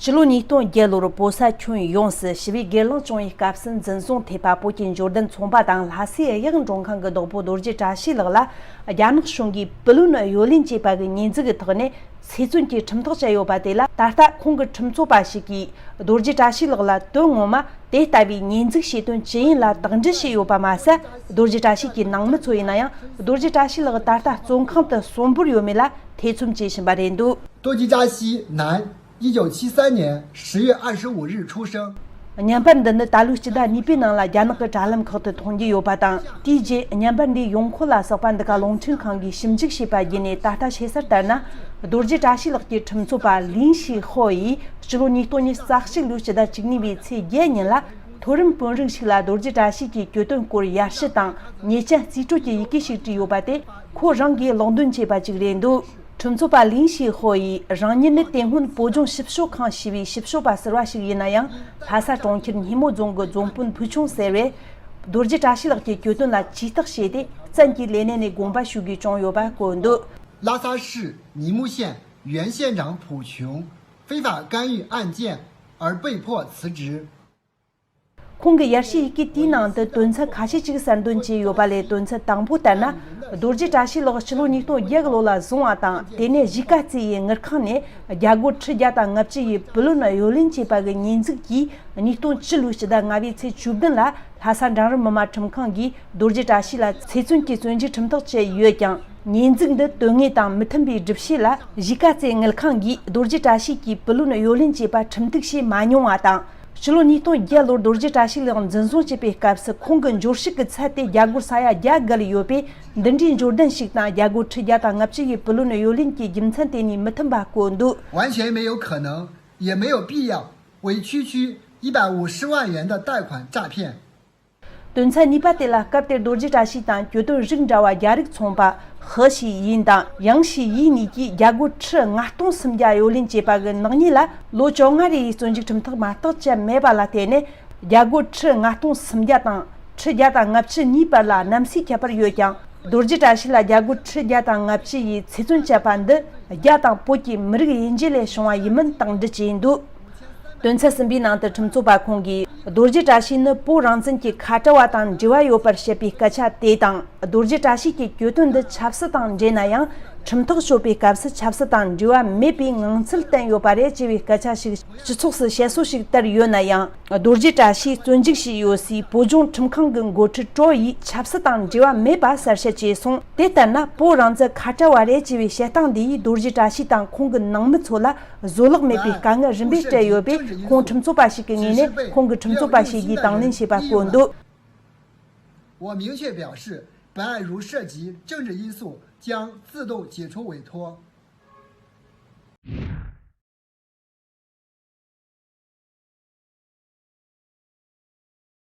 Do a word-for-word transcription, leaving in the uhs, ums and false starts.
ཕྱི་ལོ་ཉིས་སྟོང་བརྒྱད་ལོར་བོད་ས་ཁྱོན་ཡོངས་སུ་ཞི་བའི་སྒེར་ལངས་བྱུང་བའི་སྐབས་སུ་འཛིན་བཟུང་ཐེབས་པ་བོད་ཀྱི་འབྱོར་ལྡན་ཚོང་པ་དང་ལྷ་སའི་གཡག་མགྲོན་ཁང་གི་བདག་པོ་རྡོ་རྗེ་བཀྲ་ཤིས་ལགས་ལ། རྒྱ་ནག་གཞུང་གིས་བུ་ལོན་གཡོ་ལེན་བྱས་པ་གི་ཉེས་འཛུགས་ཀྱི་ཐོག་ནས་ཚེ་བཙོན་གྱི་ཁྲིམས་ཐག་བཅད་ཡོད་པ་དེ་ལ། ད་ལྟ་ཁོང་གི་ཁྲིམས་རྩོད་པ་ཞིག་གིས་རྡོ་རྗེ་བཀྲ་ཤིས་ལགས་ལ་དོན་ངོ་མ་དེ་ལྟ་བུའི་ཉེས་འཛུགས་བྱེད་དོན་ཅི་ཡིན་ལ་དག་འདྲི་བྱས་ཡོད་པ་མ་ཟད། རྡོ་རྗེ་བཀྲ་ཤིས་ཀྱི་ནང་མི་ཚོ་ཡིན་ན་ཡང་རྡོ་རྗེ་བཀྲ་ཤིས་ལགས་ད་ལྟ་བཙོན་ཁང་དུ་གསོན་པོར་ཡོད་མེད་ལ་ཐེ་ཚོམ་བྱེད་བཞིན་པ་རེད་འདུག། 多吉扎西，男，一九七三年十月二十五日出生。 བརྙན་པར་འདི་ནི་ད་ལོའི་སྤྱི་ཟླ་གཉིས་པའི་ནང་ལ་རྒྱ་ནག་གི་དྲ་ལམ་ཁག་ཏུ་མཐོང་རྒྱུ་ཡོད་པ་དང་། དེའི་རྗེས་བརྙན་པར་འདིའི་ཡོང་ཁུངས་ལ་སོགས་པ་འདི་ག་རླུང་འཕྲིན་ཁང་གིས་ཞིབ་འཇུག་བྱས་པ་བརྒྱུད་ནས་ད་ལྟ་ཤེས་གསལ་ལྟར་ན། རྡོ་རྗེ་བཀྲ་ཤིས་ལགས་ཀྱི་ཁྲིམས་རྩོད་པ་ལིན་ཞི་ཧོ་ཡིས་ཕྱི་ལོ་ཉིས་སྟོང་ཉི་ཤུ་རྩ་གཅིག་ལོའི་སྤྱི་ཟླ་བཅུ་གཉིས་པའི་ཚེས་བརྒྱད་ཉིན་ལ། མཐོ་རིམ་དཔོན་རིགས་ཤིག་ལ་རྡོ་རྗེ་བཀྲ་ཤིས་ཀྱི་གྱོད་དོན་སྐོར་ཡར་ཞུ་དང་ཉེས་ཅན་རྩིས་སྤྲོད་ཀྱི་ཡི་གེ་ཞིག་བྲིས་ཡོད་པ་དེ་ཁོ་རང་གིས་ཀློག་འདོན་བྱས་པ་ཅིག་རེད་འདུག། ཁྲིམས་རྩོད་པ་ལིན་ཞི་ཧོ་ཡིས་རང་ཉིད་ནི་དེ་སྔོན་བོད་ལྗོངས་ཞིབ་དཔྱོད་ཁང་ཞེས་པའི་ཞིབ་དཔྱོད་པ་ཟུར་པ་ཞིག་ཡིན་ན་ཡང་། ལྷ་ས་གྲོང་ཁྱེར་སྙེ་མོ་རྫོང་གི་རྫོང་དཔོན་ཕུལ་ཆུང་ཟེར་བས། རྡོ་རྗེ་བཀྲ་ཤིས་ལགས་ཀྱི་གྱོད་དོན་ལ་ཇུས་གཏོགས་བྱས་ཏེ། བཙན་གྱིས་ལས་གནས་ནས་དགོངས་པ་ཞུ་དགོས་བྱུང་ཡོད་པ་བཀོད་འདུག། 拉萨市尼木县原县长蒲琼非法干预案件而被迫辞职。 ཁོང་གི་ཡར་ཞུའི་ཡི་གེ་དེའི་ནང་དུ་དོན་ཚན་ཁ་ཤས་ཅིག་གསལ་འདོན་བྱས་ཡོད་པ་ལས། དོན་ཚན་དང་པོ་ལྟར་ན། རྡོ་རྗེ་བཀྲ་ཤིས་ལགས་ཕྱི་ལོ་ཉིས་སྟོང་བརྒྱད་ལོ་ལ་བཟུང་བ་དང་། དེ་ནས་གཞིས་ཀ་རྩེ་ཡི་དངུལ་ཁང་ནས་རྒྱ་སྒོར་ཁྲི་བརྒྱ་དང་ལྔ་བཅུ་ཡི་བུ་ལོན་གཡོ་ལེན་བྱས་པ་གི་ཉེས་འཛུགས་ཀྱིས། ཉིས་སྟོང་བཅུ་ལོའི་སྤྱི་ཟླ་ལྔ་པའི་ཚེས་བཅུ་བདུན་ལ་ལྷ་ས་འབྲིང་རིམ་མི་དམངས་ཁྲིམས་ཁང་གིས་རྡོ་རྗེ་བཀྲ་ཤིས་ལ་ཚེ་བཙོན་གྱི་བཙོན་འཇུག་ཁྲིམས་ཐག་བཅད་ཡོད་ཀྱང་། ཉེས་འཛུགས་འདི་དོན་དངོས་དང་མི་མཐུན་པའི་སྒྲུབ་བྱེད་ལ། གཞིས་ཀ་རྩེ་དངུལ་ཁང་གིས་རྡོ་རྗེ་བཀྲ་ཤིས་ཀྱིས་བུ་ལོན་གཡོ་ལེན་བྱས་པ་ཁྲིམས་གཏུག་བྱས་མ་མྱོང་བ་དང་། ཕྱི་ལོ་ཉིས་སྟོང་བརྒྱད་ལོར་རྡོ་རྗེ་བཀྲ་ཤིས་ལགས་འཛིན་བཟུང་བྱས་པའི་སྐབས་སུ་ཁོང་གི་འབྱོར་ཕྱུག་གི་ཚད་དེ་རྒྱ་སྒོར་ས་ཡ་བརྒྱ་བརྒལ་ཡོད་པས། འདི་འདྲའི་འབྱོར་ལྡན་ཞིག་དང་རྒྱ་སྒོར་ཁྲི་བརྒྱ་དང་ལྔ་བཅུ་ཡི་བུ་ལོན་གཡོ་ལེན་གྱི་རྒྱུ་མཚན་དེ་གཉིས་མི་མཐུན་པ་བཀོད་འདུག། 完全没有可能，也没有必要为区区一百五十万元的贷款诈骗。 དོན་ཚན་གཉིས་པ་དེ་ལ། སྐབས་དེར་རྡོ་རྗེ་བཀྲ་ཤིས་དང་གྱོད་དོན་རིགས་འདྲ་བ་བརྒྱ་རིགས་མཚུངས་པ་ཧི་ཞི་ཡིན་དང་ཡང་ཞི་ཡིན་གཉིས་ཀྱིས་རྒྱ་སྒོར་ཁྲི་ལྔ་སྟོང་སུམ་བརྒྱ་གཡོ་ལེན་བྱས་པ་གི་ནག་ཉེས་ལ་ལོ་བཅོ་ལྔ་རེའི་བཙོན་འཇུག་ཁྲིམས་ཐག་མ་བཏགས་ཀྱི་མེད་པ་ལ་བརྟེན་ནས། རྒྱ་སྒོར་ཁྲི་ལྔ་སྟོང་སུམ་བརྒྱ་དང་ཁྲི་བརྒྱ་དང་ལྔ་བཅུ་གཉིས་བར་ལ་གནམ་སའི་ཁྱད་པར་ཡོད་ཀྱང་། རྡོ་རྗེ་བཀྲ་ཤིས་ལ་རྒྱ་སྒོར་ཁྲི་བརྒྱ་དང་ལྔ་བཅུ་ཡི་ཚེ་བཙོན་བཅད་པ་འདི་རྒྱ་དང་བོད་ཀྱི་མི་རིགས་དབྱེ་འབྱེད་ལས་བྱུང་བ་ཡིན་མིན་དང་འབྲེལ་བྱས་འདུག། དོན་ཚན་གསུམ་པའི་ནང་དུ་ཁྲིམས་རྩོད་པ་ཁོང་གིས་རྡོ་རྗེ་བཀྲ་ཤིས་ནི་བོད་རང་བཙན་གྱི་ཁ་བྲལ་བ་དང་འབྲེལ་བ་ཡོད་པར་བཤད་པའི་སྐད་ཆ་དེ་དང་། རྡོ་རྗེ་བཀྲ་ཤིས་ཀྱི་གྱོད་དོན་འདི་ཆབ་སྲིད་དང་འབྲེལ་ན་ཡང་། ཁྲིམས་ཐག་གཅོད་པའི་སྐབས་སུ་ཆབ་སྲིད་དང་འབྲེལ་བ་མེད་པའི་ངང་ཚུལ་བསྟན་ཡོད་པ་རེད་ཅེས་པའི་སྐད་ཆ་ཞིག་སྤྱི་ཚོགས་སུ་བཤད་སྲོལ་ཞིག་དར་ཡོད་ན་ཡང་། རྡོ་རྗེ་བཀྲ་ཤིས་བཙོན་འཇུག་བྱས་ཡོད་སའི་བོད་ལྗོངས་ཁྲིམས་ཁང་གི་འགོ་ཁྲིད་ཀྲོ་ཡིས་ཆབ་སྲིད་དང་འབྲེལ་བ་མེད་པ་གསལ་བཤད་བྱས་སོང་། དེ་ལྟར་ན་བོད་རང་བཙན་ཁ་བྲལ་བ་རེད་ཅེས་པའི་བཤད་སྟངས་འདི་ཡིས་རྡོ་རྗེ་བཀྲ་ཤིས་དང་ཁོང་གི་ནང་མི་ཚོ་ལ། བཟོད་གླགས་མེད་པའི་དཀའ་ངལ་རིམ་པས་སྤྲད་ཡོད་པས། ཁོང་ཁྲིམས་རྩོད་པ་ཞིག་གི་ངོས་ནས་ཁོང་གི་ཁྲིམས་རྩོད་པ་བྱེད་རྒྱུའི་དང་ལེན་བྱས་པ་བཀོད་འདུག། 我明确表示，本案如涉及政治因素，将自动解除委托。